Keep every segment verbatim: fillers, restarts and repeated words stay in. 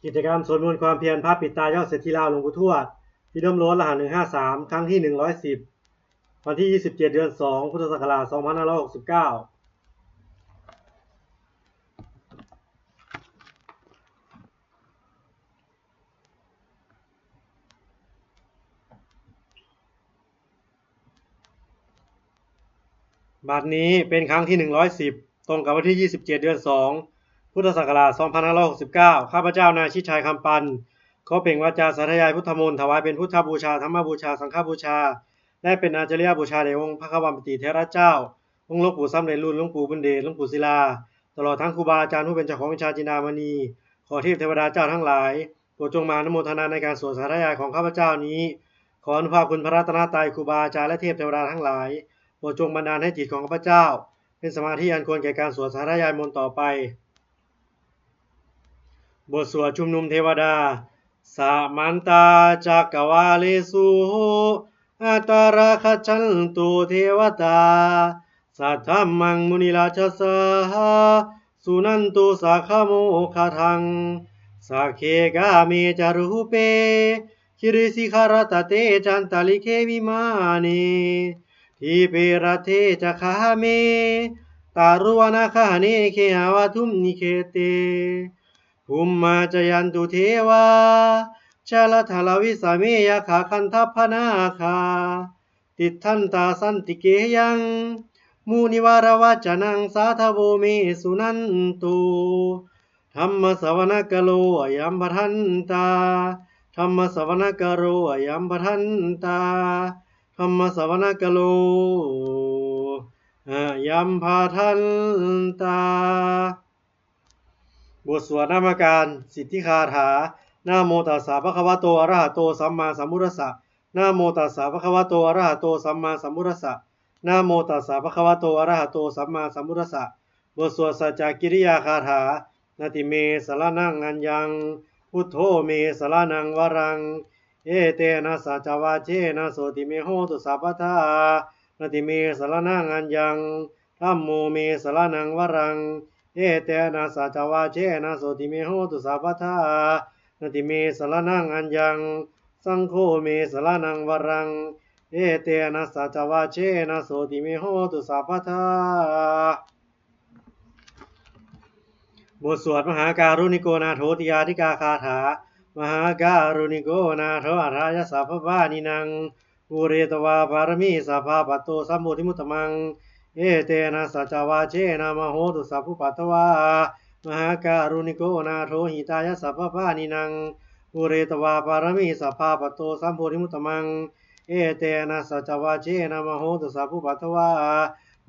กิจกรรมสวดมนต์ความเพียรพระปิดตายอดเศรษฐีลาวหลวงปู่ทวด ที่ร่มโลดรหัส หนึ่งห้าสาม ครั้งที่ หนึ่งร้อยสิบ วันที่ ยี่สิบเจ็ด เดือน สอง พุทธศักราช สองพันห้าร้อยหกสิบเก้า บัดนี้เป็นครั้งที่ หนึ่งร้อยสิบ ตรงกับวันที่ ยี่สิบเจ็ด เดือน สอง พุทธศักราช สองพันห้าร้อยหกสิบเก้า ข้าพเจ้านายชิดชัย คำปัน ขอเปล่งวาจาสาธยายพุทธมนต์ ถวายเป็นพุทธบูชา ธรรมบูชา สังฆบูชา และเป็นอาจาริยบูชาแด่องค์พระควัมปติเถระเจ้า องค์หลวงปู่สำเร็จลุน หลวงปู่บุญเดช หลวงปู่ศิลา ตลอดทั้งครูบาอาจารย์ผู้เป็นเจ้าของวิชาจินดามณี ขอเทพเทวดาเจ้าทั้งหลาย โปรดจงมาอนุโมทนาในการสวดสาธยายของข้าพเจ้านี้ ขออนุภาพคุณพระรัตนตรัย ครูบาอาจารย์และเทพเทวดาทั้งหลาย โปรดจงบันดาลให้จิตของข้าพเจ้า เป็นสมาธิอันควรแก่การสวดสาธยายมนต์ต่อไป บทสวดชุมนุมเทวดา Samantā cakkavāḷesu atrāgacchantu devatā, saddhammaṃ munirājassa suṇantu saggamokkhadaṃ. Sagge kāme ca rūpe girisikharataṭe cantalikkhe vimāne, dīpe raṭṭhe ca gāme taruvanagahane gehavatthumhi khette, bhummā cāyantu devā jalathalavisame yakkhagandhabbanāgā, tiṭṭhantā santike yaṃ munivaravacanaṃ sādhavo me suṇantu. Dhammassavanakālo ayambhadantā. Dhammassavanakālo ayambhadantā. Dhammassavanakālo ayambhadantā. บทสวดนมการสิทธิคาถา Namo tassa bhagavato arahato sammāsambuddhassa. Namo tassa bhagavato arahato sammāsambuddhassa. Namo tassa bhagavato arahato sammāsambuddhassa. บทสวดสัจจกิริยาคาถา Natthi me saraṇaṃ aññaṃ, buddho me saraṇaṃ varaṃ, etena saccavajjena sotthi me hotu sabbadā. Natthi me saraṇaṃ aññaṃ, dhammo me saraṇaṃ varaṃ, etena saccavajjena sotthi me hotu sabbadā. Natthi me saraṇaṃ aññaṃ, saṅgho me saraṇaṃ varaṃ, etena saccavajjena sotthi me hotu sabbadā. บทสวดมหาการุณิโกนาโถติอาทิกาคาถา Mahākāruṇiko nātho atthāya sabbapāṇinaṃ, pūretvā pāramī sabbā patto sambodhimuttamaṃ, etena saccavajjena mā hontu sabbupaddavā. Mahākāruṇiko nātho hitāya sabbapāṇinaṃ, pūretvā pāramī sabbā patto sambodhimuttamaṃ, etena saccavajjena mā hontu sabbupaddavā.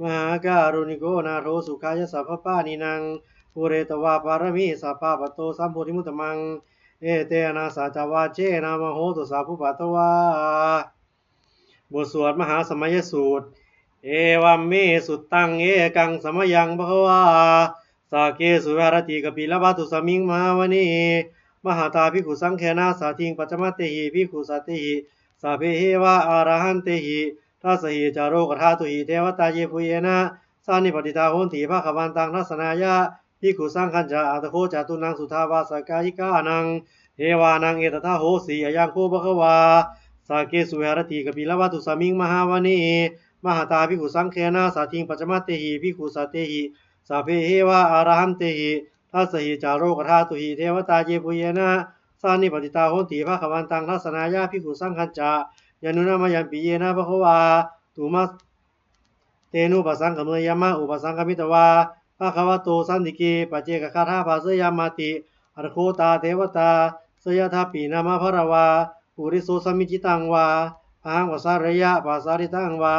Mahākāruṇiko nātho sukhāya sabbapāṇinaṃ, pūretvā pāramī sabbā patto sambodhimuttamaṃ, etena saccavajjena mā hontu sabbupaddavā. บทสวดมหาสมัยสูตร Evaṃ me sutaṃ. Ekaṃ samayaṃ bhagavā sakkesu viharati kapilavatthusmiṃ mahāvane mahatā bhikkhusaṅghena saddhiṃ pañcamattehi bhikkhusatehi sabbeheva arahantehi. Dasahi ca lokadhātūhi devatā yebhuyyena sannipatitā honti bhagavantaṃ dassanāya bhikkhusaṅghañca. Atha kho catunnaṃ suddhāvāsakāyikānaṃ devānaṃ etadahosi: Ayaṃ kho bhagavā sakkesu viharati kapilavatthusmiṃ mahāvane mahatā bhikkhusaṅghena saddhiṃ pañcamattehi bhikkhusatehi sabbeheva arahantehi. Dasahi ca lokadhātūhi devatā yebhuyyena sannipatitā honti bhagavantaṃ dassanāya bhikkhusaṅghañca. Yannūna mayampi yena bhagavā tumha tenupasaṅkameyyāma, upasaṅkamitvā bhagavato santike paccekagāthā bhāseyyāmāti. Atha kho tā devatā seyyathāpi nāma balavā puriso sammiñjitaṃ vā bāhaṃ pasāreyya, pasāritaṃ vā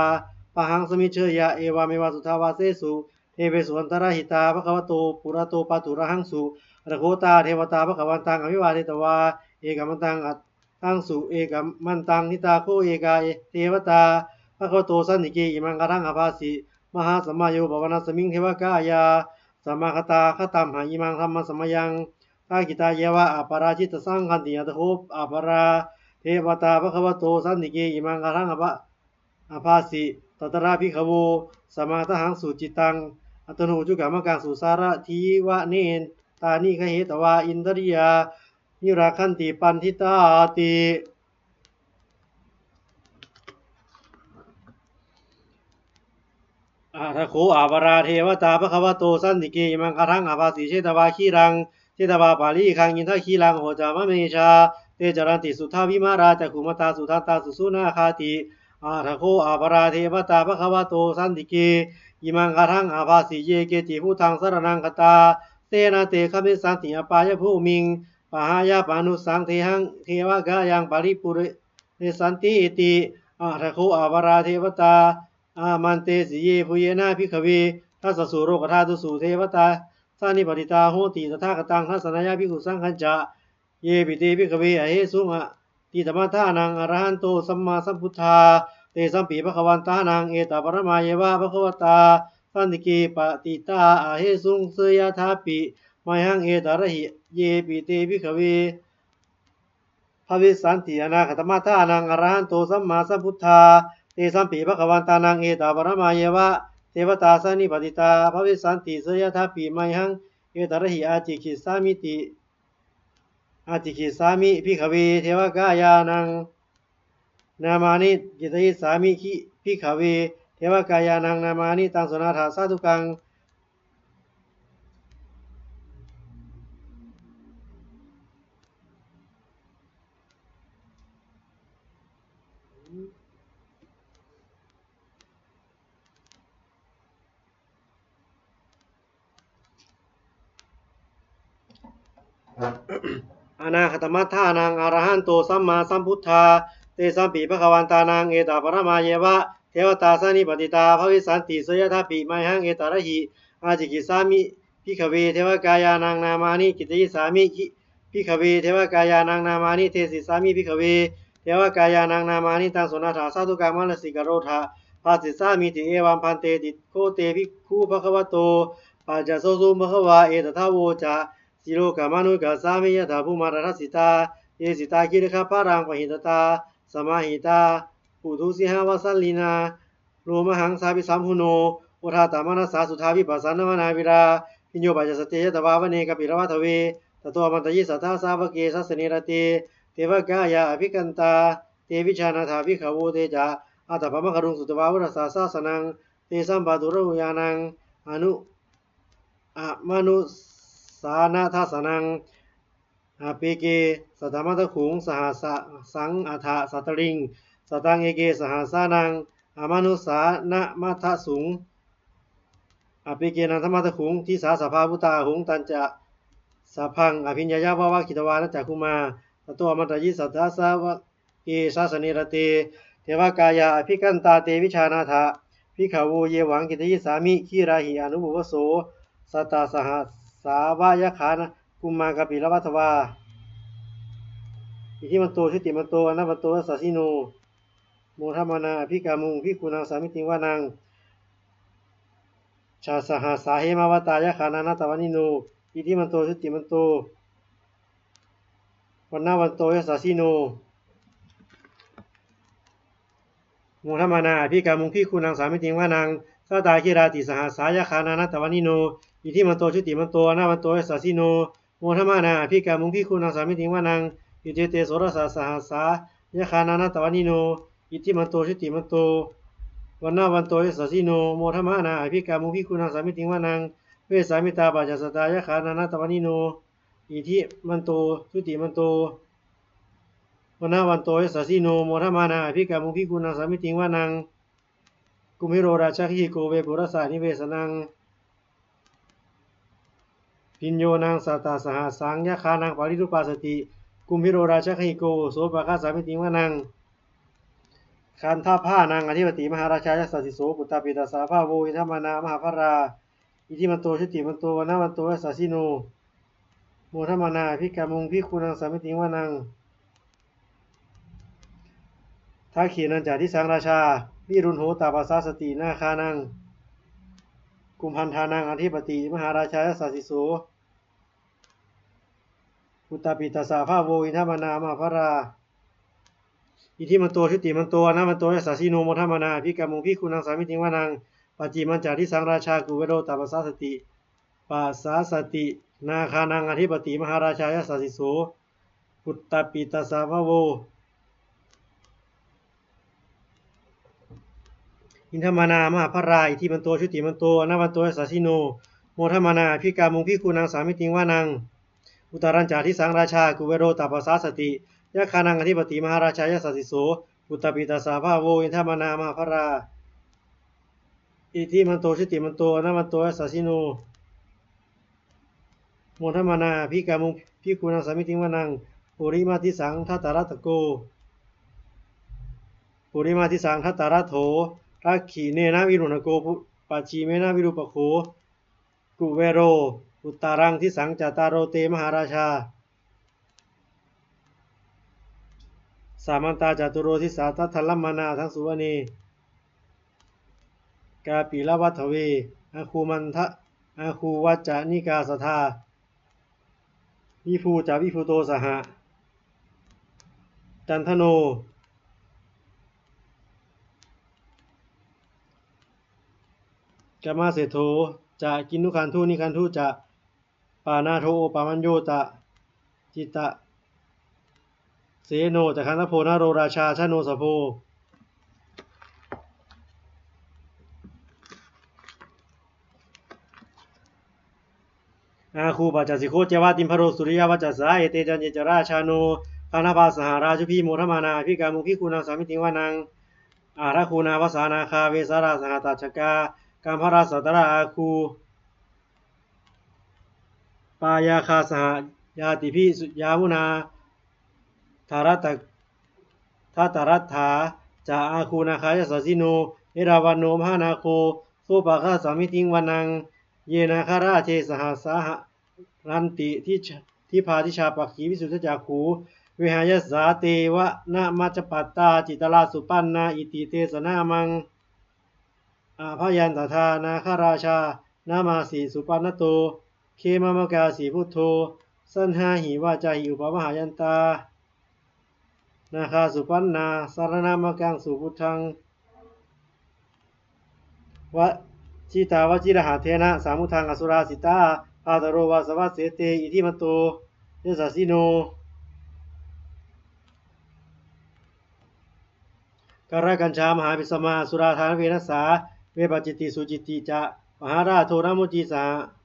bāhaṃ sammiñjeyya, evameva suddhāvāsesu devesu antarahitā bhagavato purato pāturahaṃsu. Atha kho tā devatā bhagavantaṃ abhivādetvā ekamantaṃ aṭṭhaṃsu. Ekamantaṃ ṭhitā kho ekā devatā bhagavato santike imaṃ gāthaṃ abhāsi: Mahāsamayo pavanasmiṃ devakāyā samāgatā, āgatamha imaṃ dhammasamayaṃ dakkhitāyeva aparājitasaṅghanti. Atha kho aparā devatā bhagavato santike imaṃ gāthaṃ abhā abhāsi: Tatra bhikkhavo samādahaṃsu cittaṃ attano ujukamakaṃsu, sārathīva nettāni gahetvā indriyā nirakkhanti paṇḍitāti. Atha kho aparā devatā bhagavato santike imaṃ gāthaṃ abhāsi: Chetvā khīlaṃ chetvā palighaṃ indakhīlaṃ ūhacca manejā, te caranti suddhā vimalā cakkhumatā sudantā susunāgāti. Atha kho aparā devatā bhagavato santike imaṃ gāthaṃ abhāsi: Ye keci buddhaṃ saraṇaṃ gatāse na te gamissanti apāyabhūmiṃ, pahāya mānusaṃ dehaṃ devakāyaṃ paripūressantīti. Atha kho aparā devatā āmantesi: Yebhuyyena bhikkhave dasasu lokadhātūsu devatā sannipatitā honti tathāgataṃ dassanāya bhikkhusaṅghañca. Yepi te bhikkhave ahesuṃ atītamaddhānaṃ arahanto sammāsambuddhā, tesampi bhagavantānaṃ etaparamāyeva bhagavatā santike patiṭṭhā ahesuṃ, seyyathāpi mayhaṃ etarahi. Yepi te bhikkhave bhavissanti anāgatamaddhānaṃ arahanto sammāsambuddhā, tesampi bhagavantānaṃ etaparamāyeva devatā sannipatitā bhavissanti, seyyathāpi mayhaṃ etarahi. Ācikkhissāmīti. Ācikkhissāmi bhikkhave devakāyānaṃ nāmāni, kittayissāmi bhikkhave devakāyānaṃ nāmāni. Taṃ suṇātha sādhukaṃ. Anāgatamaddhānaṃ arahanto sammāsambuddhā, tesampi bhagavantānaṃ etaparamāyeva devatā sannipatitā bhavissanti, seyyathāpi mayhaṃ etarahi. Ācikkhissāmi bhikkhave devakāyānaṃ nāmāni, kittayissāmi bhikkhave devakāyānaṃ nāmāni, desissāmi bhikkhave devakāyānaṃ nāmāni. Taṃ suṇātha sādhukaṃ manasikarotha bhāsissāmīti. Evaṃ bhanteti kho te bhikkhū bhagavato paccassosuṃ. Bhagavā etadavoca: Silokamanukassāmi, yattha bhummā tadassitā; ye sitā girigabbharaṃ, pahitattā samāhitā. Puthū sīhāva sallīnā, lomahaṃsābhisambhuno; odātamanasā suddhā, vippasannamanāvilā. Bhiyyo pañcasate ñatvā, vane kāpilavatthave; tato āmantayi satthā, sāvake sāsane rate. Devakāyā abhikkantā, te vijānātha bhikkhavo; te ca ātappamakaruṃ, sutvā buddhassa sāsanaṃ. Tesampāturahu ñāṇaṃ, anu amanussāna dassanaṃ. Appeke satamaddakkhuṃ, sahassaṃ atha sattariṃ; sataṃ eke sahassānaṃ, amanussānamaddasuṃ. Appekenantamaddakkhuṃ, disā sabbā phuṭā ahuṃ; tañca sabbaṃ abhiññāya, vavakkhitvāna cakkhumā; tato āmantayi satthā, sāvake sāsane rate. Devakāyā abhikkantā, te vijānātha bhikkhavo; ye vohaṃ kittayissāmi, girāhi anupubbaso. Sattasahassā va yakkhā, bhummā kāpilavatthavā; iddhimanto jutimanto, vaṇṇavanto yasassino; modamānā abhikkāmuṃ, bhikkhūnaṃ samitiṃ vanaṃ. Chasahassā hemavatā, yakkhā nānattavaṇṇino; iddhimanto jutimanto, vaṇṇavanto yasassino; modamānā abhikkāmuṃ, bhikkhūnaṃ samitiṃ vanaṃ. Sātāgirā tisahassā, yakkhā nānattavaṇṇino; iddhimanto jutimanto, vaṇṇavanto yasassino; modamānā abhikkāmuṃ, bhikkhūnaṃ samitiṃ vanaṃ. Iccete soḷasasahassā, yakkhā nānattavaṇṇino; iddhimanto jutimanto, vaṇṇavanto yasassino; modamānā abhikkāmuṃ, bhikkhūnaṃ samitiṃ vanaṃ. Vessāmittā pañcasatā, yakkhā nānattavaṇṇino; iddhimanto jutimanto, vaṇṇavanto yasassino; modamānā abhikkāmuṃ, bhikkhūnaṃ samitiṃ vanaṃ. Kumbhīro rājagahiko, vepullassa nivesanaṃ; bhiyyo naṃ satasahassaṃ, yakkhānaṃ payirupāsati; kumbhīro rājagahiko, sopāga samitiṃ vanaṃ. Gandhabbānaṃ adhipati, mahārājā yasassi so; puttāpi tassa bahavo, indanāmā mahabbalā; iddhimanto jutimanto, vaṇṇavanto yasassino; modamānā abhikkāmuṃ, bhikkhūnaṃ samitiṃ vanaṃ. Dakkhiṇañca disaṃ rājā, virūḷho tappasāsati; nāgānaṃ kumbhaṇḍānaṃ adhipati, mahārājā yasassi so; puttāpi tassa bahavo, indanāmā mahabbalā; iddhimanto jutimanto, vaṇṇavanto yasassino; modamānā abhikkāmuṃ, bhikkhūnaṃ samitiṃ vanaṃ. Pacchimañca disaṃ rājā, kuvero tappasāsati; pasāsati nāgānaṃ adhipati, mahārājā yasassi so. puttāpi tassa bahavo, indanāmā mahabbalā, iddhimanto jutimanto vaṇṇavanto yasassino, modamānā abhikkāmuṃ bhikkhūnaṃ samitiṃ vanaṃ. Uttarañca disaṃ rājā kuvero tappasāsati, yakkhānaṃ adhipati mahārājā yasassi so. Puttāpi tassa bahavo indanāmā mahabbalā, iddhimanto jutimanto vaṇṇavanto yasassino, modamānā abhikkāmuṃ bhikkhūnaṃ samitiṃ vanaṃ. Purimaṃ disaṃ dhataraṭṭhako, purimaṃ disaṃ dhataraṭṭho, dakkhiṇena virūḷhako, pu-, pacchimena virūpakkho, kuvero uttaraṃ disaṃ. Cattāro te mahārājā samantā caturo disā, daddallamānā aṭṭhaṃsu vane kāpilavatthave. Āgū manda, āgū vañcanikā saṭhā, viṭū ca viṭuṭo saha, candano kāmaseṭṭho ca, kinnughaṇḍu nighaṇḍu ca, panādo opamañño ca, cittaseno ca gandhabbo naḷo rājā janosabho. Āgū pañcasikho ceva timbarū suriyavaccasā, ete caññe ca rājāno gandhabbā saha rājubhi, modamānā abhikkāmuṃ bhikkhūnaṃ samitiṃ vanaṃ. Athāgū nābhasā nāgā vesālā sahatacchakā, kambalassatarā āgū pāyāgā saha ñātibhi. Yāmunā dhataraṭṭhā ca, āgū nāgā yasassino, erāvaṇo mahānāgo sopāga samitiṃ vanaṃ. Ye nāgarāje sahasā haranti dibbā dijā pakkhi visuddhacakkhū, vehāyasā te vanamajjhapattā citrā supaṇṇā iti tesanāmaṃ. Abhayantadā nāgarājānamāsi supaṇṇato, khemamakāsi buddho saṇhāhi vācāhi upavhayantā. Nāgā supaṇṇā saraṇamakaṃsu buddhaṃ, va-, jitā vajirahatthena samuddaṃ asurā sitā, bhātaro vāsavassete iddhimanto yasassino. Kālakañjā mahābhismā asurā dānaveghasā, vepacitti sucitti ca pahārādo namucī saha.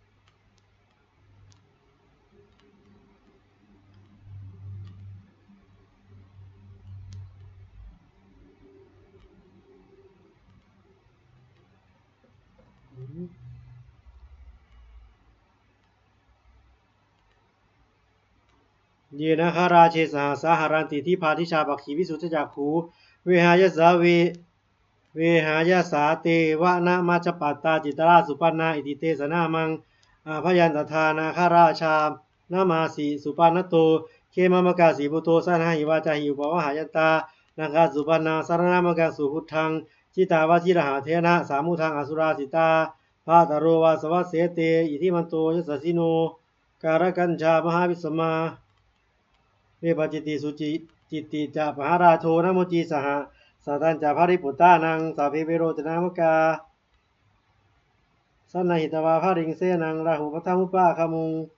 Ye nāgarāje sahasā haranti dibbā dijā pakkhi visuddhacakkhū, vehāyasā ve-, vehāyasā te vanamajjhapattā citrā supaṇṇā iti tesanāmaṃ. Abhayantadā nāgarājānamāsi supaṇṇato, khemamakāsi buddho saṇhāhi vācāhi upavhayantā. Nāgā supaṇṇā saraṇamakaṃsu buddhaṃ, jitā vajirahatthena samuddaṃ asurā sitā, bhātaro vāsavassete iddhimanto yasassino. Kālakañjā mahābhismā vepacitti sucitti ca pahārādo namucī saha. Satañca baliputtānaṃ sabbe verocanāmakā, sannayhitvā baliṃ senaṃ rāhubhaddamupāgamuṃ.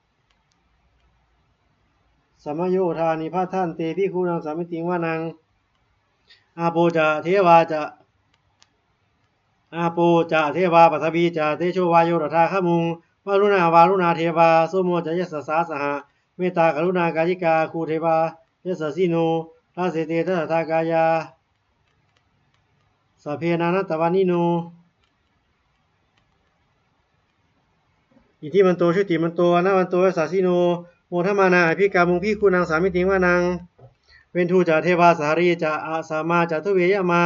Samayodāni bhaddante bhikkhūnaṃ samitiṃ vanaṃ. Āpo ca devā ca, āpo ca devā pathavī ca tejo vāyo tadāgamuṃ. Varuṇā vāruṇā devā somo ca yasasā saha, mettākaruṇākāyikā āgū devā yasassino. Dasete dasadhā kāyā sabbe nānattavaṇṇino, iddhimanto jutimanto vaṇṇavanto yasassino, modamānā abhikkāmuṃ bhikkhūnaṃ samitiṃ vanaṃ. Veṇḍū ca devā sahalī ca asamā ca duve yamā,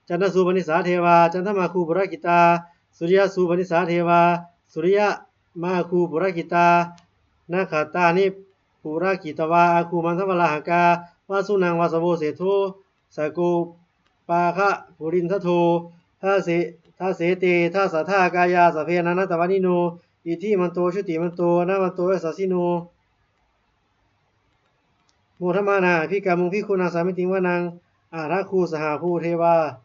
candassūpanisā devā candamāgū purakkhitā, suriyassūpanisā devā suriyamāgū purakkhitā, nakkhattāni purakkhitvā āgū mandavalāhakā. Vasūnaṃ vāsavo seṭṭho sakkopāga purindado, dase, dasete dasadhā kāyā sabbe nānattavaṇṇino, iddhimanto jutimanto vaṇṇavanto yasassino, modamānā abhikkāmuṃ bhikkhūnaṃ samitiṃ vanaṃ. Athāgū sahabhū devā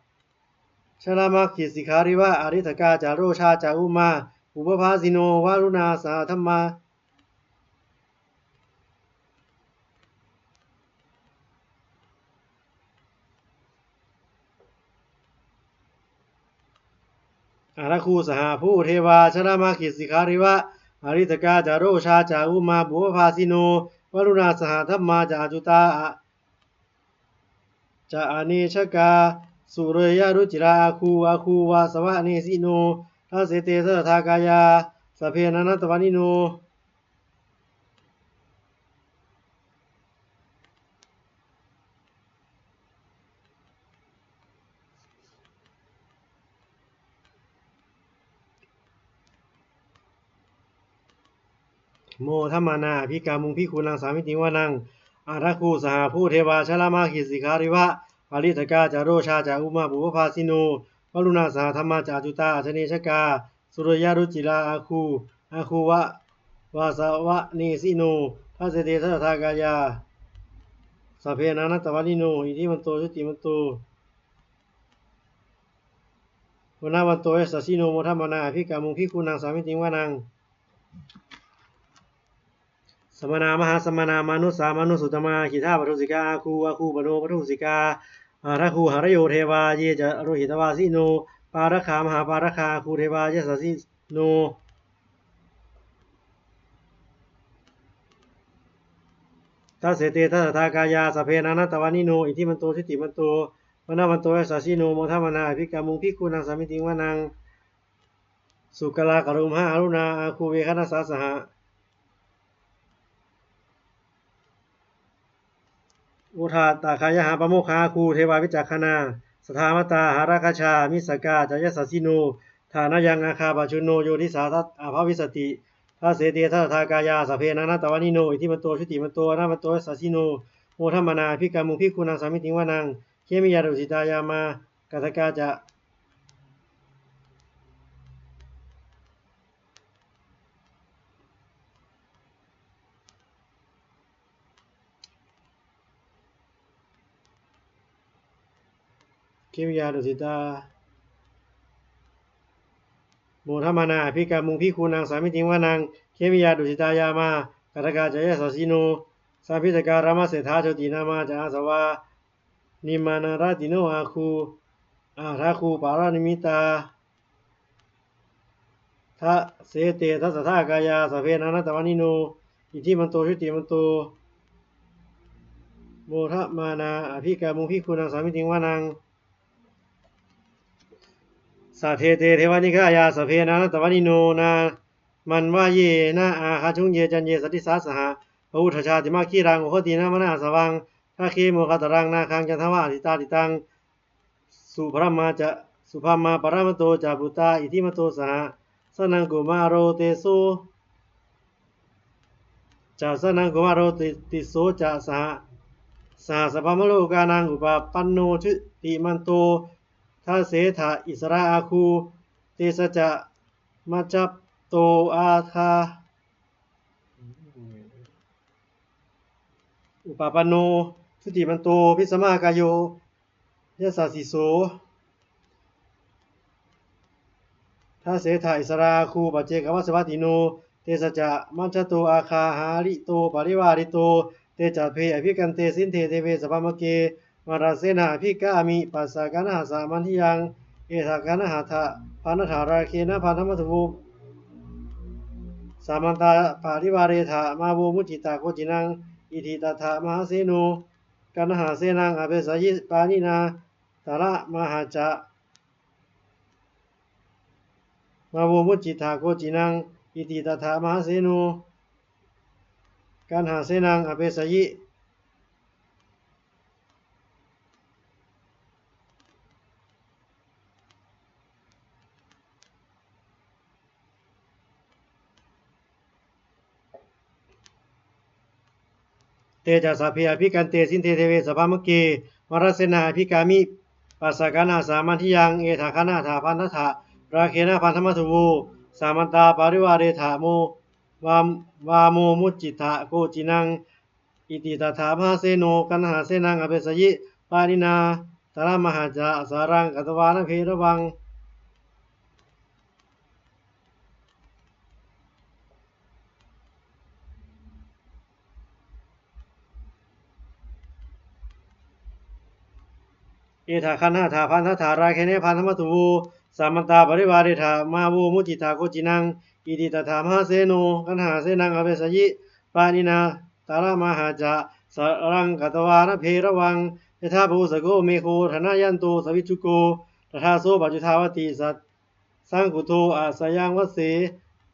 jalamaggisikhāriva, ariṭṭhakā ca rojā ca umāpupphabhāsino, varuṇā sahadhammā Athāgū sahabhū devā jalamaggisikhāriva, ariṭṭhakā ca rojā ca ummāpupphavāsino, varuṇā sahadhammā ca accutā ca anejakā, sūleyyarucirā āgū āgū vāsavanesino, dasete dasadhā kāyā sabbe nānattavaṇṇino. Modamānā abhikkāmuṃ bhikkhūnaṃ samitiṃ vanaṃ. Athāgū sahabhū devā jalamaggisikhāriva, ariṭṭhakā ca rojā ca ummāpupphavāsino, varuṇā sahadhammā ca accutā anejakā, sūleyyarucirā āgū āgū vāsavanesino, dasete dasadhā kāyā sabbe nānattavaṇṇino, iddhimanto jutimanto vaṇṇavanto yasassino, modamānā abhikkāmuṃ bhikkhūnaṃ samitiṃ vanaṃ. Samānā mahāsamānā mānusā mānusuttamā, khiḍḍāpadūsikā āgū āgū pāṇopadūsikā, athāgū harayo devā ye ca lohitavāsino, pāragā mahāpāragā āgū devā yasassino, dasete dasadhā kāyā sabbe nānattavaṇṇino, iddhimanto jutimanto vaṇṇavanto yasassino, modamānā abhikkāmuṃ bhikkhūnaṃ samitiṃ vanaṃ. Sukkā karumhā aruṇā āgū veghanasā saha, odātagayhā pāmokkhā āgū devā vicakkhaṇā, sadāmattā hāragajā missakā ca yasassino, thanayaṃ āgā pajjunno yo disā abhavissati, dasete dasadhā kāyā sabbe nānattavaṇṇino, iddhimanto jutimanto vaṇṇavanto yasassino, modamānā abhikkāmuṃ bhikkhūnaṃ samitiṃ vanaṃ. Khemiyā tusitā yāmā kaṭṭhakā ca khemiyā tusitā, modamānā abhikkāmuṃ bhikkhūnaṃ samitiṃ vanaṃ. Khemiyā tusitā yāmā kaṭṭhakā ca yasassino, lambitakā lāmaseṭṭhā jotināmā ca āsavā, nimmānaratino āgū athāgū paranimmitā, dasete dasadhā kāyā sabbe nānattavaṇṇino, iddhimanto jutimanto modamānā abhikkāmuṃ bhikkhūnaṃ samitiṃ vanaṃ. Saṭṭhete devanikāyā sabbe nānattavaṇṇino, nāmanvayena āgañchuṃ ye caññe sadisā saha, pavutthajātimakkhīlaṃ oghatiṇṇamanāsavaṃ, dakkhemoghataraṃ nāgaṃ candaṃva asitātitaṃ, subrahmā ca subrahmā paramatto ca puttā iddhimato saha, sanaṅkumāro tisso ca sanaṅkumāro ti- tisso ca saha, sahassabrahmalokānaṃ upapanno jutimanto, dasettha issarā āgū tesa ca majjhato āga- upapanno jutimanto bhismākāyo yasassi so, dasettha issarā āgū paccekavasavattino, tesa ca majjhato āga hārito parivārito, te ca sabbe abhikkante sinde deve sabrahmake, mārasenā abhikkāmi passa kaṇhassa mandiyaṃ, etha gaṇhatha bandhatha rāgena bandhamatthu vo, samantā parivāretha mā vo muñcittha koci naṃ. Iti tattha mahāseno kaṇhasenaṃ apesayi pāṇinā talamāhacca, mā vo muñcittha koci naṃ. Iti tattha mahāseno kaṇhasenaṃ apesayi. Te ca sabbe abhikkante sinde deve sabrahmake, mārasenā abhikkāmi passa kaṇhassa mandiyaṃ, etha gaṇhatha bandhatha rāgena bandhamatthu vo, samantā parivāretha mā vo muñcittha koci naṃ. Iti tattha mahāseno kaṇhasenaṃ apesayi pāṇinā talamāhacca, sāraṃ katvāna bheravaṃ. Etha gaṇhatha bandhatha rāgena bandhamatthu vo, samantā parivāretha, mā vo muñcittha koci naṃ. Iti tattha mahāseno kaṇhasenaṃ apesayi, pāṇinā talamāhacca saraṃ katvāna bheravaṃ. Yathā pāvussako megho thanayanto savijjuko, tadā so paccudāvatti saṅkuddho asayaṃvase.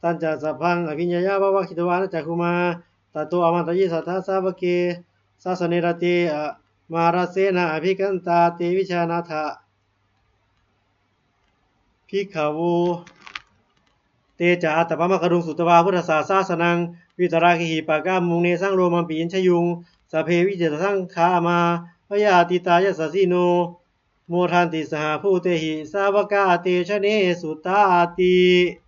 Tañca sabbaṃ abhiññāya vavakkhitvāna cakkhumā, tato āmantayi satthā sāvake sāsane rate, mārasenā abhikkantā te vijānātha bhikkhavo. Te ca ātappamakaruṃ sutvā buddhassa sāsanaṃ, vītarāgehi pakkāmuṃ nesaṃ lomampi iñjayuṃ. Sabbe vijitasaṅgāmā bhayātītā yasassino, modanti saha bhūtehi sāvakā te janesutāti.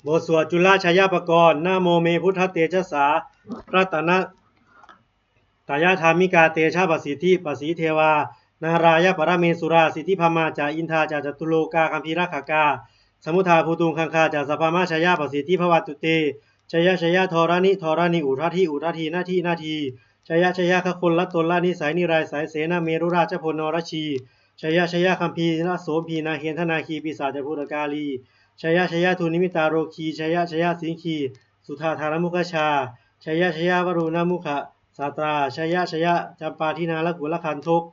บทสวดจุลชัยปกรณ์ Namo me buddhatejasā ratana tayadhammikā tejapasiddhi pasīdevā nārāyaparamesurā siddhibrahmā ca indā ca catulokā gambhīrakkhakā samuddā bhūtuṃ gaṅgā ca sabrahmajayapasiddhi bhavantu te. Jaya jaya dharaṇi dharaṇī udadhi udadhī nadi nadī, jaya jaya gagonlatonlanisai niraisai senamerurājabalanarajī, jaya jaya gambhīrasombhī nāgendanāgī pisācabhūtakālī, jaya jaya dunnimittarogī, jaya jaya siṅgī sudādānamukhajā, jaya jaya varuṇamukhasātrā, jaya jaya campādinālakulagandhok,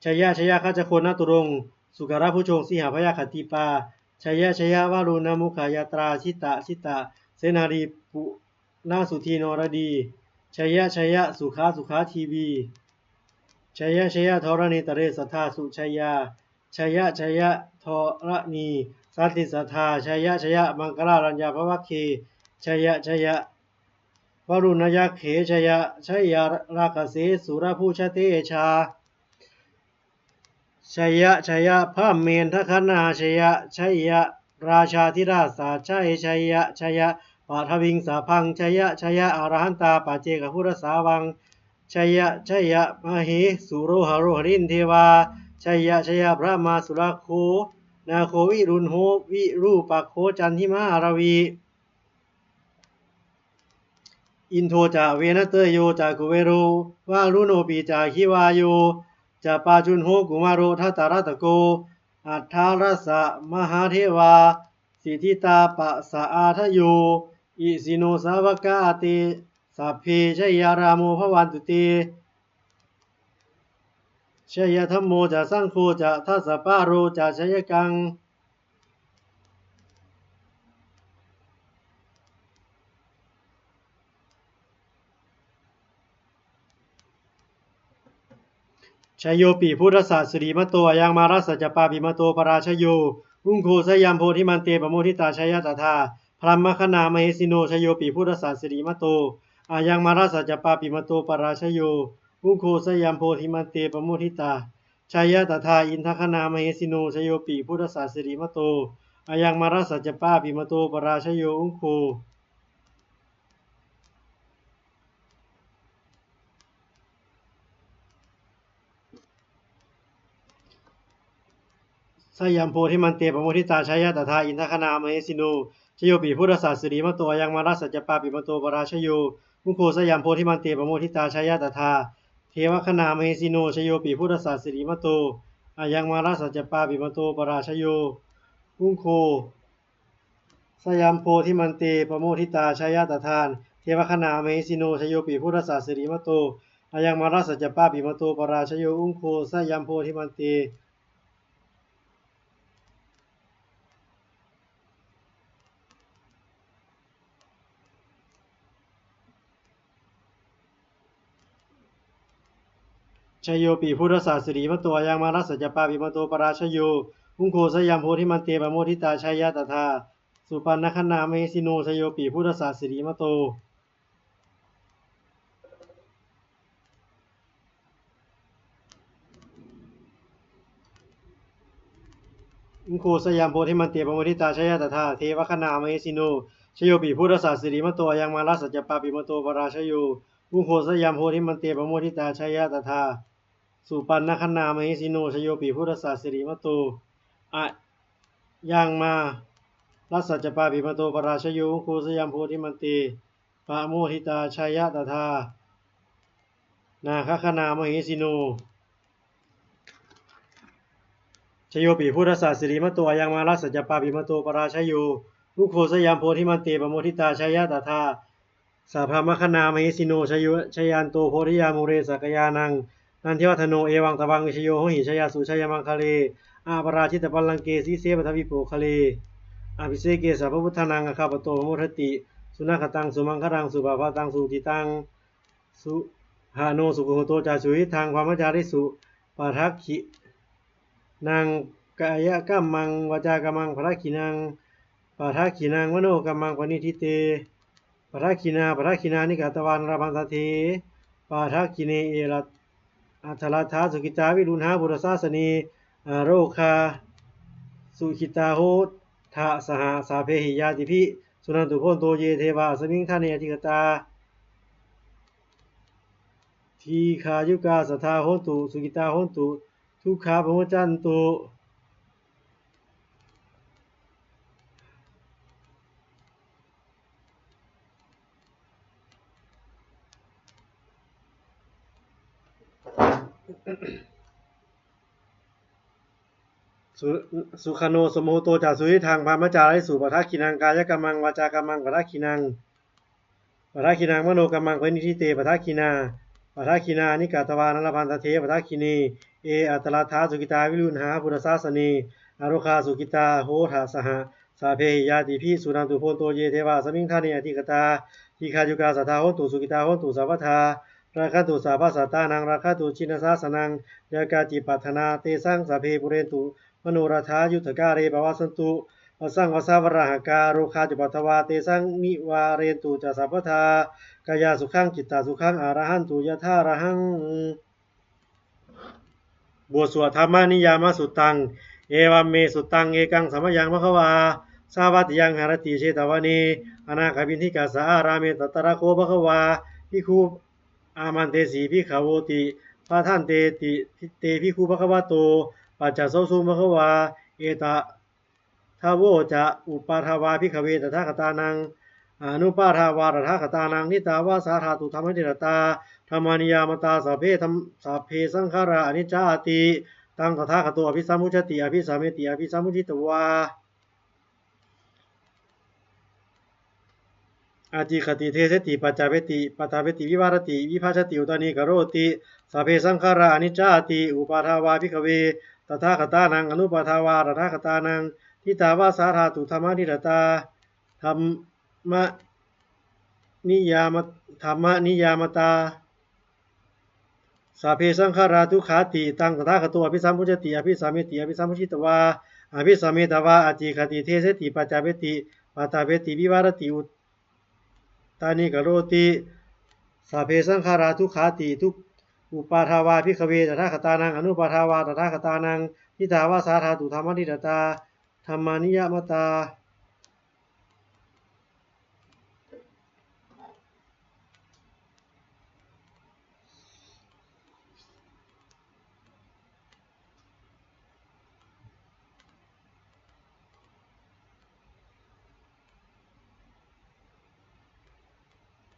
jaya jaya gajagonnaturaṅga sukarabhujaṅga sīhabyagghadīpā, jaya jaya varuṇamukhayātrā jita jita senārī punasuddhi naradī, jaya jaya sukhā sukhā dīvī, jaya jaya dharaṇītale sadā sujayā, jaya jaya dharaṇī santin sadā, jaya jaya maṅkararājaṃ bhavagge, jaya jaya varuṇayakkhe, jaya jaya rakkhase surabhujatejā, jaya jaya brahmendagaṇā, jaya jaya rājādhirāja sājjaya, jaya jaya paṭhaviṃ sabbaṃ, jaya jaya arahantā paccekabuddhasāvaṃ, jaya jaya mahesuro haro harindevā, jaya jaya brahmā surakkho nāgo viruḷho virūpakkho candimā ravi, indo ca venateyyo ca kuvero varuṇopi ca aggi vāyo ca pājuṇho kumāro dhataraṭṭhako, aṭṭhārasa mahādevā siddhitāpasa-ādayo, isino sāvakā te sabbe jaya rāmo bhavantu te. Jaya dhammo ca saṅgho ca dasapālo ca jayakaṃ. Jayopi buddhassa sirīmato ayaṃ mārassa ca pāpimato parājayo, ugghosayaṃ bodhimaṇḍe pamoditā jaya tadā brahmagaṇā mahesino. Jayopi buddhassa sirīmato ayaṃ mārassa ca pāpimato parājayo, ugghosayaṃ bodhimaṇḍe pamoditā jaya tadā indagaṇā mahesino. Jayopi buddhassa sirīmato ayaṃ mārassa ca pāpimato parājayo, uggho sayaṃ bodhimaṇḍe pamoditā jaya tadā indagaṇā mahesino. Jayopi buddhassa sirīmato ayaṃ mārassa ca pāpimato parājayo, ugghosayaṃ bodhimaṇḍe pamoditā jaya tadā devagaṇā mahesino. Jayopi buddhassa sirīmato ayaṃ mārassa ca pāpimato parājayo, uggho sayaṃ bodhimaṇḍe pamoditā jaya tadā devagaṇā mahesino. Jayopi buddhassa sirīmato ayaṃ mārassa ca pāpimato parājayo, ugghosayaṃ bodhimaṇḍe jayopi buddhassa sirīmato ayaṃ mārassa ca pāpimato parājayo, ugghosayaṃ bodhimaṇḍe pamoditā jaya tadā supaṇṇagaṇā mahesino. Jayopi buddhassa sirīmato ugghosayaṃ bodhimaṇḍe pamoditā jaya tadā devagaṇā mahesino. Jayopi buddhassa sirīmato ayaṃ mārassa ca pāpimato parājayo, ugghosayaṃ bodhimaṇḍe pamoditā jaya tadā supaṇṇagaṇā mahesino. Jayopi buddhassa sirīmato ayaṃ mā Rassaccappāpimato parājayo, ugghosayaṃ bodhimaṇḍe pamoditā, jaya tadā nāgagaṇā mahesino. Jayopi buddhassa sirīmato ayaṃ, mārassa ca pāpimato parājayo, ugghosayaṃ bodhimaṇḍe pamoditā, jaya tadā sabrahmagaṇā mahesino. Jayo jayanto bodhiyā mūle sakyānaṃ nandivaḍḍhano, evaṃ tvaṃ vijayo hohi jayassu jayamaṅgale, aparājitapallaṅke sīse paṭhavipokkhare abhiseke sabbabuddhānaṃ aggappatto pamodati. Sunakkhattaṃ sumaṅgalaṃ supabhātaṃ suhuṭṭhitaṃ, sukhaṇo sumuhutto ca suyiṭṭhaṃ brahmacārisu, padakkhiṇaṃ kāyakammaṃ vācākammaṃ padakkhiṇaṃ, padakkhiṇaṃ manokammaṃ paṇidhī te padakkhiṇā, padakkhiṇāni katvāna labhantatthe padakkhiṇe. Atthaladdhā sukhitā viruḷhā buddhasāsane, arogā sukhitā hotha saha sabbehi ñātibhi. Suṇantu bhonto ye devā asmiṃ ṭhāne adhigatā, dīghāyukā sadā hontu, sukhitā hontu, dukkhā pamuccantu. Su- sukhaṇo sumuhutto ca suyiṭṭhaṃ brahmacārisu, padakkhiṇaṃ kāyakammaṃ vācākammaṃ padakkhiṇaṃ, padakkhiṇaṃ manokammaṃ paṇidhī te padakkhiṇā, padakkhiṇāni katvāna labhantatthe padakkhiṇe. Atthaladdhā sukhitā viruḷhā buddhasāsane, arogā sukhitā hotha saha sabbehi ñātibhi. Suṇantu bhonto ye devā asmiṃ ṭhāne adhigatā, dīghāyukā sadā hontu, sukhitā hontu sabbadā, rakkhantu sabbasattānaṃ, rakkhantu jinasāsanaṃ, yā kāci patthanā tesaṃ sabbe pūrentu manorathā, yuttakāle pavassantu vassaṃ vassā valāhakā, rogā cupaddavā tesaṃ nivārentu ca sabbadā, kāyāsukhaṃ cittasukhaṃ arahantu yathārahaṃ. บทสวด Dhammaniyāmasuttaṃ. Evaṃ me sutaṃ. Ekaṃ samayaṃ bhagavā sāvatthiyaṃ viharati jetavane anāthapiṇḍikassa ārāme. Tatra kho bhagavā bhikkhū āmantesi bhikkhavoti. Bhadanteti te bhikkhū bhagavato paccassosuṃ. Bhagavā etadavoca: Uppādā vā bhikkhave tathāgatānaṃ anuppādā vā tathāgatānaṃ, ṭhitāva sā dhātu dhammaṭṭhitatā dhammaniyāmatā, sabbe dham- sabbe saṅkhārā aniccāti. Taṃ tathāgato abhisambujjhati abhisameti. Abhisambuddhitvā ācikkhati deseti paccapeti paṭṭhapeti vivarati vibhajati uttānīkaroti: Sabbe saṅkhārā aniccāti. Uppādā vā bhikkhave tathāgatānaṃ anuppādā vā tathāgatānaṃ, ṭhitāva sā dhātu dhammaṭṭhitatā dhammaniyāma- dhammaniyāmatā, sabbe saṅkhārā dukkhāti. Taṃ tathāgato abhisambujjhati abhisameti. Abhisambuddhitvā abhisametvā ācikkhati deseti paccapeti paṭṭhapeti vivarati uttānīkaroti: Sabbe saṅkhārā dukkhāti. Duk- uppādā vā bhikkhave tathāgatānaṃ anuppādā vā tathāgatānaṃ, ṭhitāva sā dhātu dhammaṭṭhitatā dhammaniyāmatā.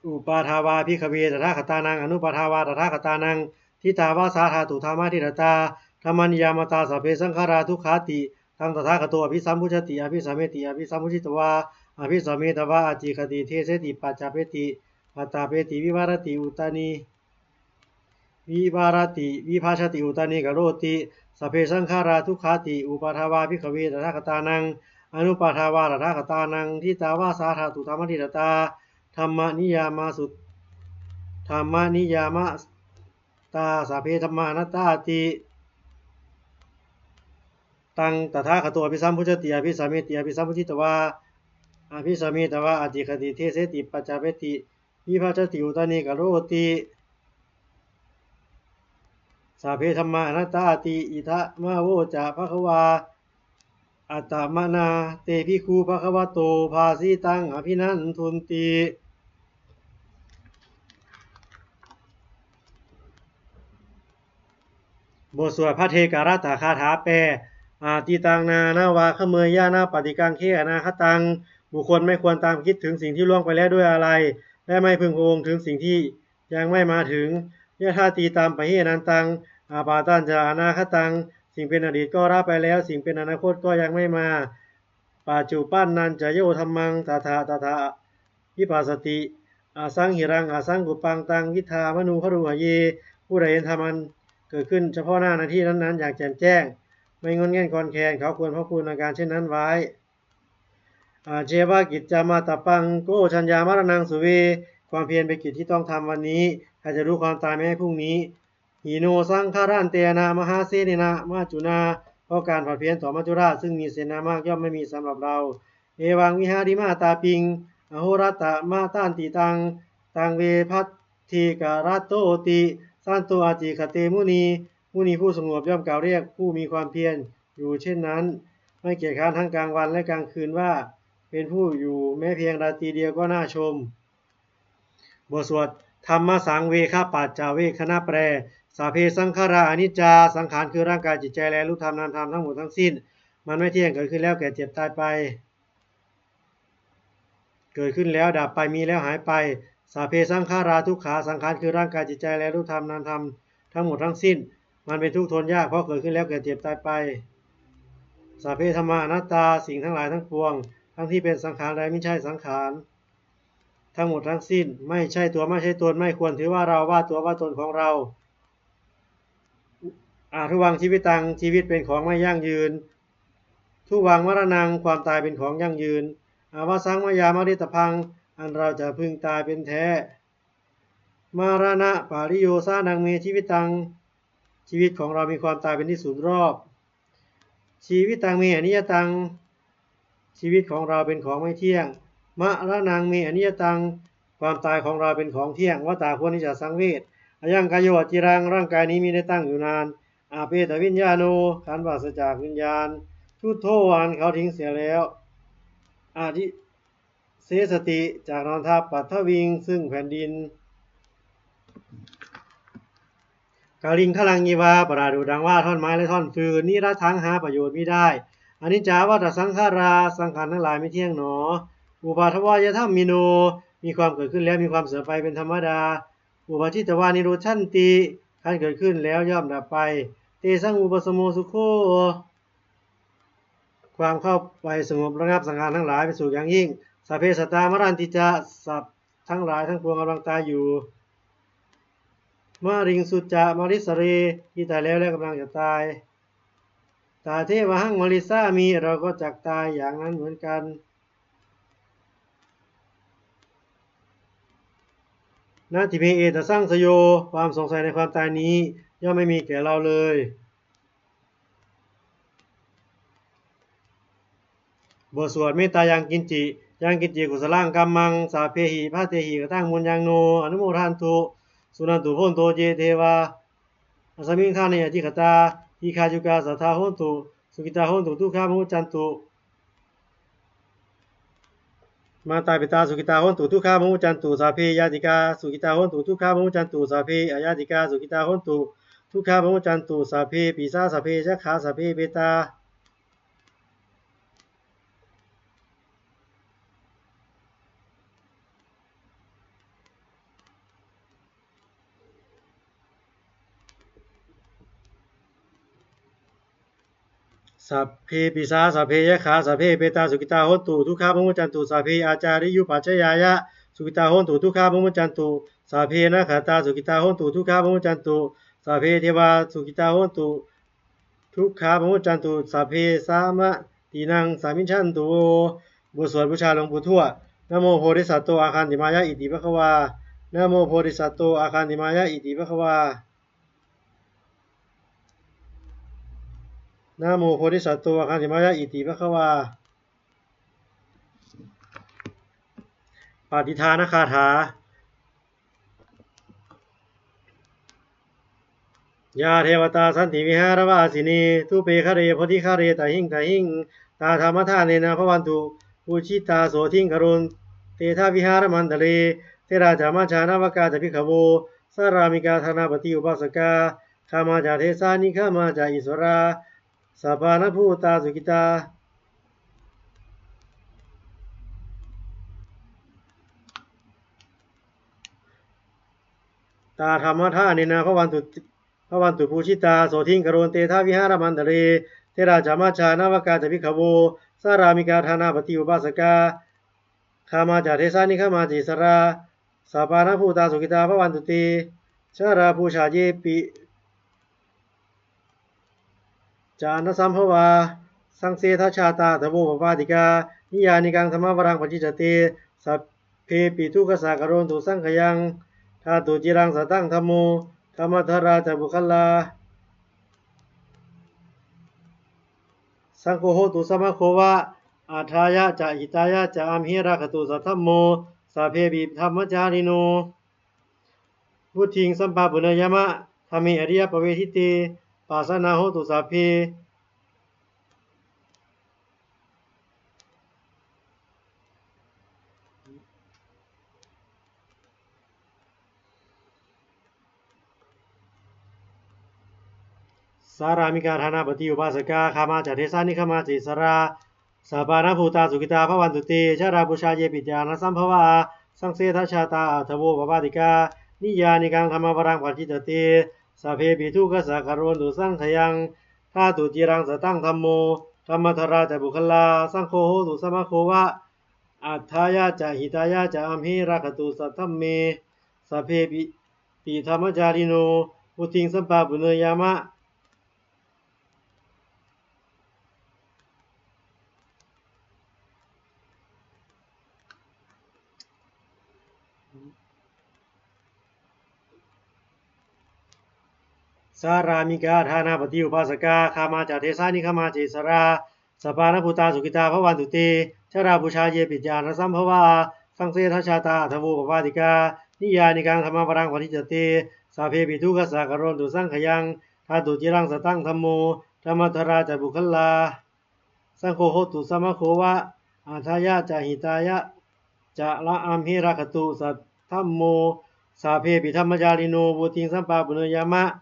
Uppādā vā bhikkhave tathāgatānaṃ anuppādā vā tathāgatānaṃ, ṭhitāva sā dhātu dhammaṭṭhitatā dhammaniyāmatā, sabbe saṅkhārā dukkhāti. Taṃ tathāgato abhisambujjhati abhisameti. Abhisambuddhitvā abhisametvā ācikkhati deseti paccapeti paṭṭhapeti vivarati uttānī- vivarati vibhajati uttānīkaroti: Sabbe saṅkhārā dukkhāti. Uppādā vā bhikkhave tathāgatānaṃ anuppādā vā tathāgatānaṃ, ṭhitāva sā dhātu dhammaṭṭhitatā dhammaniyāmasut- dhammaniyāmatā, sabbe dhammā anattāti. Taṃ tathāgato abhisambujjhati abhisameti. Abhisambuddhitvā abhisametvā ācikkhati deseti paccapeti vibhajati uttānīkaroti: Sabbe dhammā anattāti. Idamavoca bhagavā. Attamanā te bhikkhū bhagavato bhāsitaṃ abhinandunti. บทสวดภัทเทกรัตตคาถาแปล atītaṃ nānvāgameyya nappaṭikaṅkhe anāgataṃ. บุคคลไม่ควรตามคิดถึงสิ่งที่ล่วงไปแล้วด้วยอาลัย และไม่พึงพะวงถึงสิ่งที่ยังไม่มาถึง yadatītampahīnantaṃ appattañca anāgataṃ. สิ่งเป็นอดีตก็ละไปแล้ว สิ่งเป็นอนาคตก็ยังไม่มา paccuppannañca yo dhammaṃ tattha tattha vipassati asaṃhiraṃ asaṅkuppaṃ taṃ viddhā manubrūhaye. ผู้ใดเห็นธรรมอันเกิดขึ้นเฉพาะหน้าในที่นั้นๆ อย่างแจ่มแจ้ง ไม่ง่อนแง่นคลอนแคลน เขาควรพอกพูนอาการเช่นนั้นไว้ ajjeva kiccamātappaṃ ko jaññā maraṇaṃ suve. ความเพียรเป็นกิจที่ต้องทำวันนี้ ใครจะรู้ความตายแม้พรุ่งนี้ hīno saṅgarantena mahāsenena maccunā. เพราะการผัดเพี้ยนต่อมัจจุราชซึ่งมีเสนามากย่อมไม่มีสำหรับเรา evaṃ vihārimātāpiṃ ahorattamatanditaṃ taṃ ve bhaddekarattoti santo ācikkhate muni. มุนีผู้สงบย่อมกล่าวเรียกผู้มีความเพียรอยู่เช่นนั้น ไม่เกียจคร้านทั้งกลางวันและกลางคืนว่า เป็นผู้อยู่แม้เพียงราตรีเดียวก็น่าชม บทสวด Dhammasaṃvegapaccavegghana แปล Sabbe saṅkhārā aniccā. สังขารคือร่างกายจิตใจและรูปธรรมนามธรรมทั้งหมดทั้งสิ้น มันไม่เที่ยง เกิดขึ้นแล้วแก่เจ็บตายไป เกิดขึ้นแล้วดับไป มีแล้วหายไป Sabbe saṅkhārā dukkhā. สังขารคือร่างกายจิตใจและรูปธรรมนามธรรมทั้งหมดทั้งสิ้น มันเป็นทุกข์ทนยาก เพราะเกิดขึ้นแล้วแก่เจ็บตายไป Sabbe dhammā anattā. สิ่งทั้งหลายทั้งปวง ทั้งที่เป็นสังขารและไม่ใช่สังขาร ทั้งหมดทั้งสิ้น ไม่ใช่ตัวไม่ใช่ตน ไม่ควรถือว่าเราว่าตัวว่าตนของเรา Adhuvaṃ jīvitaṃ. ชีวิตเป็นของไม่ยั่งยืน Dhuvaṃ maraṇaṃ. ความตายเป็นของยั่งยืน Avassaṃ mayā maritabbaṃ. อันเราจะพึงตายเป็นแท้ Maraṇapariyosānaṃ me jīvitaṃ. ชีวิตของเรามีความตายเป็นที่สุดรอบ Jīvitaṃ me aniyataṃ. ชีวิตของเราเป็นของไม่เที่ยง Maraṇaṃ me aniyataṃ. ความตายของเราเป็นของเที่ยง Vata ควรที่จะสังเวช Ayaṃ kāyo aciraṃ. ร่างกายนี้มิได้ตั้งอยู่นาน Apetaviññāṇo. ครั้นปราศจากวิญญาณ Chuḍḍho อันเขาทิ้งเสียแล้ว Adhi sessati. จักนอนทับ Paṭhaviṃ ซึ่งแผ่นดิน Kaliṅgaraṃ iva. ประดุจดังว่าท่อนไม้และท่อนฟืน Niratthaṃ หาประโยชน์มิได้ Aniccā vata saṅkhārā. สังขารทั้งหลายไม่เที่ยงหนอ Uppādavayadhammino. มีความเกิดขึ้นแล้วมีความเสื่อมไปเป็นธรรมดา Uppajjitvā nirujjhanti. ครั้นเกิดขึ้นแล้วย่อมดับไป Tesaṃ vūpasamo sukho. ความเข้าไปสงบระงับสังขารทั้งหลายเป็นสุขอย่างยิ่ง Sabbe sattā maranti ca. สัตว์ทั้งหลายทั้งปวงกำลังตายอยู่ Mariṃsu ca marissare. ที่ตายแล้วและกำลังจะตาย Tathevāhaṃ marissāmi. เราก็จักตายอย่างนั้นเหมือนกัน Natthi me ettha saṃsayo. ความสงสัยในความตายนี้ย่อมไม่มีแก่เราเลย บทสวด Mettā yaṃ kiñci. Yaṃ kiñci kusalaṃ kammaṃ sabbehi bhātehi kataṃ puññaṃ no anumodantu. Suṇantu bhonto ye devā asmiṃ ṭhāne adhigatā. Dīghāyukā sadā hontu, sukhitā hontu, dukkhā pamuccantu. Mātā pitā sukhitā hontu, dukkhā pamuccantu. Sabbe ñātikā sukhitā hontu, dukkhā pamuccantu. Sabbe añātikā sukhitā hontu, dukkhā pamuccantu. Sabbe pisā sabbe yakkhā sabbe petā Sabbe pisā sabbe yakkhā sabbe petā sukhitā hontu, dukkhā pamuccantu. Sabbe ācariyupajjhāyā sukhitā hontu, dukkhā pamuccantu. Sabbe nakkhattā sukhitā hontu, dukkhā pamuccantu. Sabbe devā sukhitā hontu, dukkhā pamuccantu. Sabbe sampattīnaṃ samijjhantu vo. บทสวดบูชาหลวงปู่ทวด Namo bodhisatto āgantimāya iti bhagavā. Namo bodhisatto āgantimāya iti bhagavā. Namo bodhisatto āgantimāya iti bhagavā. ปาฏิทานคาถา Yā devatā santi vihāravāsinī, thūpe ghare bodhighare tahiṃ tahiṃ, tā dhammadānena bhavantu pūjitā, sotthiṃ karontedha vihāramaṇḍale. Therā ca majjhā navakā ca bhikkhavo, sārāmikā dānapatī upāsakā, gāmā ca desā nigamā ca issarā, sappāṇabhūtā sukhitā, tā dhammadānena bhavantu, bhavantu pūjitā, sotthiṃ karontedha vihāramaṇḍale. Therā ca majjhā navakā ca bhikkhavo, sārāmikā dānapatī upāsakā, gāmā ca desā nigamā ca issarā, sappāṇabhūtā sukhitā bhavantu te. Jalābujā yepi ca aṇḍasambhavā, saṃsedajātā athavopapātikā, niyyānikaṃ dhammavaraṃ paṭicca te, sabbepi dukkhassa karontu saṅkhayaṃ, ṭhātu ciraṃ sataṃ dhammo, dhammaddharā ca puggalā. Saṅgho hotu samaggo va, atthāya ca hitāya ca, amhe rakkhatu saddhammo, sabbepi dhammacārino. Vuḍḍhiṃ sampāpuṇeyyāma, dhamme ariyappavedite, pasannā hontu sabbe. Sārāmikā dānapatī upāsakā, gāmā ca desā nigamā ca issarā, sappāṇabhūtā sukhitā bhavantu te. Jalābujā yepi ca aṇḍasambhavā, saṃsedajātā athavopapātikā, niyyānikaṃ dhammavaraṃ paṭicca te, sabbepi dukkhassa karontu saṅkhayaṃ, ṭhātu ciraṃ sataṃ dhammo, dhammaddharā ca puggalā. Saṅgho hotu samaggo va, atthāya ca hitāya ca, amhe rakkhatu saddhamme, sabbepi dhammacārino. Vuḍḍhiṃ sampāpuṇeyyāma, sārāmikā dānapatī upāsakā, gāmā ca desā nigamā ca issarā, sappāṇabhūtā sukhitā bhavantu te. Jalābujā yepi ca aṇḍasambhavā, saṃsedajātā athavopapātikā, niyyānikaṃ dhammavaraṃ paṭicca te, sabbepi dukkhassa karontu saṅkhayaṃ, ṭhātu ciraṃ sataṃ dhammo, dhammaddharā ca puggalā. Saṅgho hotu samaggo va, atthāya ca hitāya ca, amhe rakkhatu saddhammo, sabbepi dhammacārino. Vuḍḍhiṃ sampāpuṇeyyāma,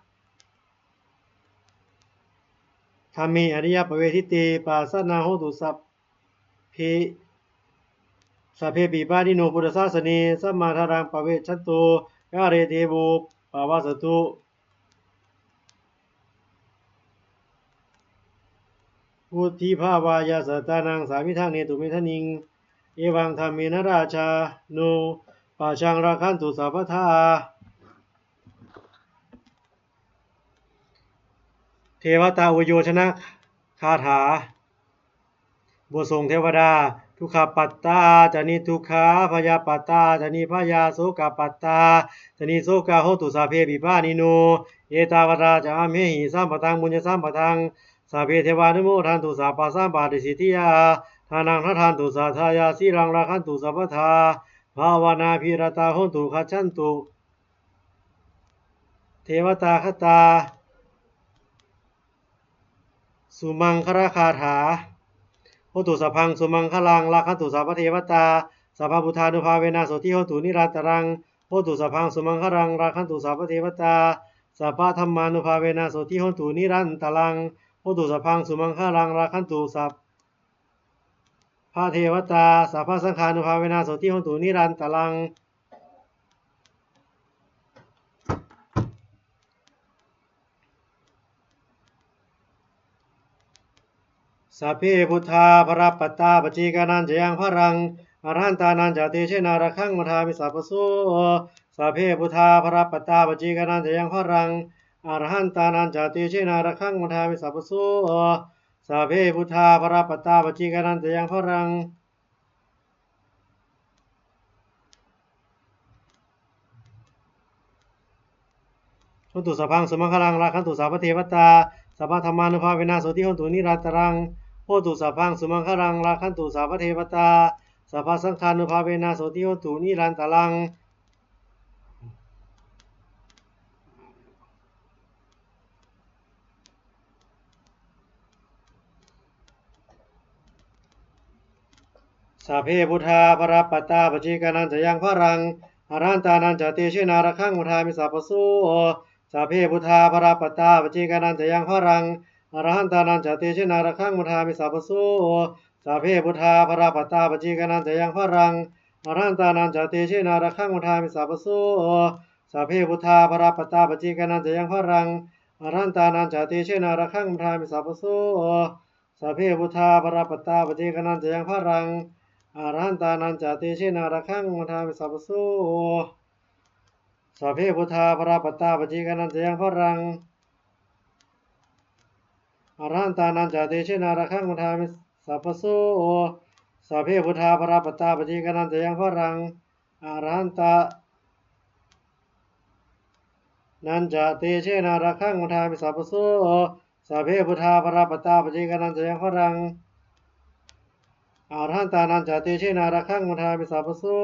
dhamme ariyappavedite, pasannā hontu sabbe, sabbepi pāṇino buddhasāsane. Sammā dhāraṃ pavecchanto, kāle devo pavassatu, vuḍḍhibhāvāya sattānaṃ, samiddhaṃ netu medaniṃ. Evaṃ dhammena rājāno, pajaṃ rakkhantu sabbadā. เทวตาอุยโยชนคาถา บทส่งเทวดา Dukkhappattā ca niddukkhā, bhayappattā ca nibbhayā, sokappattā ca nissokā, hontu sabbepi pāṇino. Ettāvatā ca amhehi, sambhataṃ puññasampadaṃ, sabbe devānumodantu, sabbasampattisiddhiyā. Dānaṃ dadantu saddhāya, sīlaṃ rakkhantu sabbadā, bhāvanābhiratā hontu, gacchantu devatāgatā. Sumaṅgalagāthā. Hotu sabbaṃ sumaṅgalaṃ, rakkhantu sabbadevatā, sabbabuddhānubhāvena, sotthī hontu nirantaraṃ. Hotu sabbaṃ sumaṅgalaṃ, rakkhantu sabbadevatā, sabbadhammānubhāvena, sotthī hontu nirantaraṃ. Hotu sabbaṃ sumaṅgalaṃ, rakkhantu sabbadevatā, sabbasaṅghānubhāvena, sotthī hontu nirantaraṃ. Sabbe buddhā balappattā, paccekānañca yaṃ balaṃ, arahantānañca tejena, rakkhaṃ bandhāmi sabbaso. Sabbe buddhā balappattā, paccekānañca yaṃ balaṃ, arahantānañca tejena, rakkhaṃ bandhāmi sabbaso. Sabbe buddhā balappattā, paccekānañca yaṃ balaṃ. Hotu sabbaṃ sumaṅgalaṃ, rakkhantu sabbadevatā, sabbadhammānubhāvena, sotthī hontu nirantaraṃ. Hotu sabbaṃ sumaṅgalaṃ, rakkhantu sabbadevatā, sabbasaṅghānubhāvena, sotthī hontu nirantaraṃ. Sabbe buddhā balappattā, paccekānañca yaṃ balaṃ, arahantānañca tejena, rakkhaṃ bandhāmi sabbaso. Sabbe buddhā balappattā, paccekānañca yaṃ balaṃ, arahantānañca tejena rakkhaṃ bandhāmi sabbaso. Sabbe buddhā balappattā paccekānañca yaṃ balaṃ, arahantānañca tejena rakkhaṃ bandhāmi sabbaso. Sabbe buddhā balappattā paccekānañca yaṃ balaṃ, arahantānañca tejena rakkhaṃ bandhāmi sabbaso. Sabbe buddhā balappattā paccekānañca yaṃ balaṃ, arahantānañca tejena rakkhaṃ bandhāmi sabbaso. Sabbe buddhā balappattā paccekānañca yaṃ balaṃ, arahantānañca tejena rakkhaṃ bandhāmi sabbaso. Sabbe buddhā balappattā paccekānañca yaṃ balaṃ, arahantānañca tejena rakkhaṃ bandhāmi sabbaso. Sabbe buddhā balappattā paccekānañca yaṃ balaṃ, arahantānañca tejena rakkhaṃ bandhāmi sabbaso.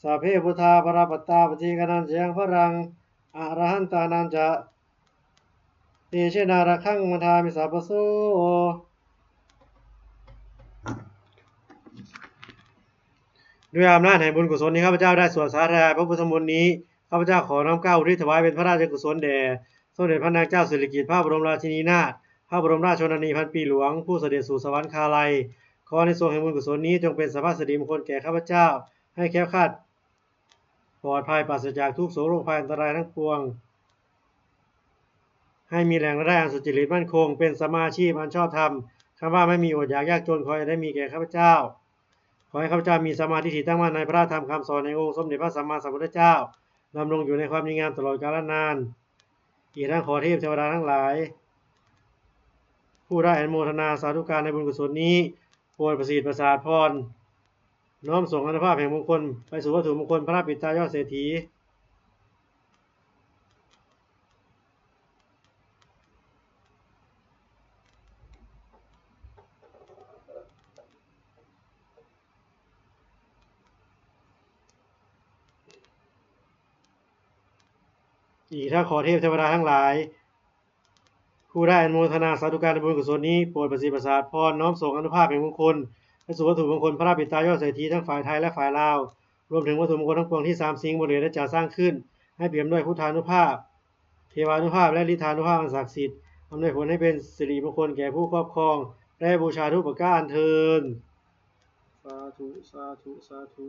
Sabbe buddhā balappattā paccekānañca yaṃ balaṃ, arahantānañca tejena rakkhaṃ bandhāmi sabbaso. ด้วยอำนาจแห่งบุญกุศลที่ข้าพเจ้าได้สวดสาธยายพระพุทธมนต์นี้ ข้าพเจ้าขอน้อมเกล้าอุทิศถวายเป็นพระราชกุศลแด่ สมเด็จพระนางเจ้าสิริกิติ์ พระบรมราชินีนาถ พระบรมราชชนนีพันปีหลวง ผู้เสด็จสู่สวรรคาลัย ขออานิสงส์แห่งบุญกุศลนี้จงเป็นสัพพสิริมงคลแก่ข้าพเจ้า ให้แคล้วคลาดปลอดภัยปราศจากทุกข์โศกโรคภัยอันตรายทั้งปวง ให้มีแหล่งรายได้อันสุจริตมั่นคง เป็นสัมมาอาชีพอันชอบธรรม คำว่าไม่มีอดอยากยากจนขออย่าได้มีแก่ข้าพเจ้า ขอให้ข้าพเจ้ามีสัมมาทิฏฐิตั้งมั่นในพระธรรมคำสอนแห่งองค์สมเด็จพระสัมมาสัมพุทธเจ้า ดำรงอยู่ในความดีงามตลอดกาลนาน อีกทั้งขอเทพเทวดาทั้งหลาย ผู้ได้อนุโมทนาสาธุการในบุญกุศลนี้ โปรดประสิทธิ์ประสาทพร น้อมส่งอานุภาพแห่งมงคลไปสู่วัตถุมงคลพระปิดตายอดเศรษฐี อีกทั้งขอเทพเทวดาทั้งหลาย ผู้ได้อนุโมทนาสาธุการในบุญกุศลนี้ โปรดประสิทธิ์ประสาทพร น้อมส่งอานุภาพแห่งมงคลไปสู่วัตถุมงคลพระปิดตายอดเศรษฐีทั้งฝ่ายไทยและฝ่ายลาว รวมถึงวัตถุมงคลทั้งปวงที่สามสิงห์บุรีได้จัดสร้างขึ้น ให้เปี่ยมด้วยพุทธานุภาพ เทวานุภาพ และฤทธานุภาพอันศักดิ์สิทธิ์ อำนวยผลให้เป็นสิริมงคลแก่ผู้ครอบครอง และบูชาทุกประการเทอญ สาธุ สาธุ สาธุ